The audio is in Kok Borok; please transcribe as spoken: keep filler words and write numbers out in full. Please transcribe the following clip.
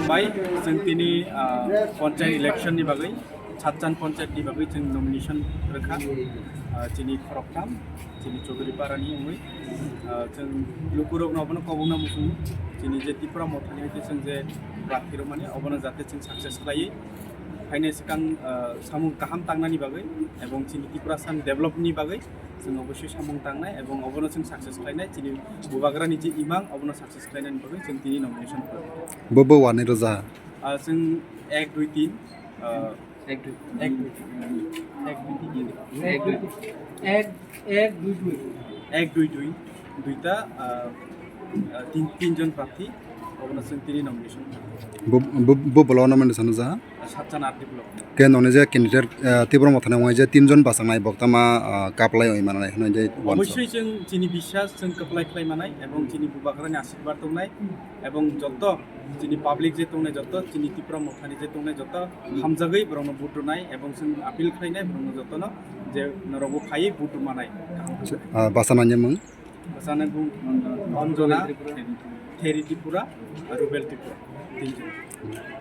Bai, chwng tini, ah, panchayat election ni bagwi, Satchan panchayat ni bagwi chwng nomination rwkha, ah, chini khoroktham, chini Chaudhary Para ni wngwi, ah, chwng lukurokno obono kobokna muchungo, chini je Tipra Motha ni hoite chwng je prarthi rwmani obono jate chwng success khlaiwi phainai swkang, ah, samung kaham tangnani bagwi ebong chini Tiprasa ni develop ni bagwi chwng obosoi samung tangnai ebong obono chwng success khlainai, chini Bubagra ni je imang obono success khlainani bagwi chwng tini nomination khlai. Bo, bo wanai rwja? Ah, chwng ek dui tin, ah, ek dui, ek dui, ek dui tin, ek dui, ek, ek dui dui, ek dui dui, duita, ah, ah, tin, tin jon prarthi, obono chwng tini nomination khlai. Bo, bo, bo block no mani sanu ja? Ah, Satchan R D block. Ke noni je candidate, ah, Tipra Motha ni wngwi je tin jon bachaknai bokta ma, ah, kaplai oi manai hwnwi je wansuk. Obosoi chwng chini biswas chwng kaplai khlai manai ebong chini Bubagra ni asirwad tongnai ebong joto chini public je tongnai, joto chini Tipra Motha ni je tongnai, joto hamjagwi borokno vote rwnai ebong chwng appeal khlainai borokno jotono je norokbo phaiwi vote rwmanai. Ah, bachana ni mung? Bachana bung, uh, Anjana, Theri Tripura, Rubel Tripura, tinjon.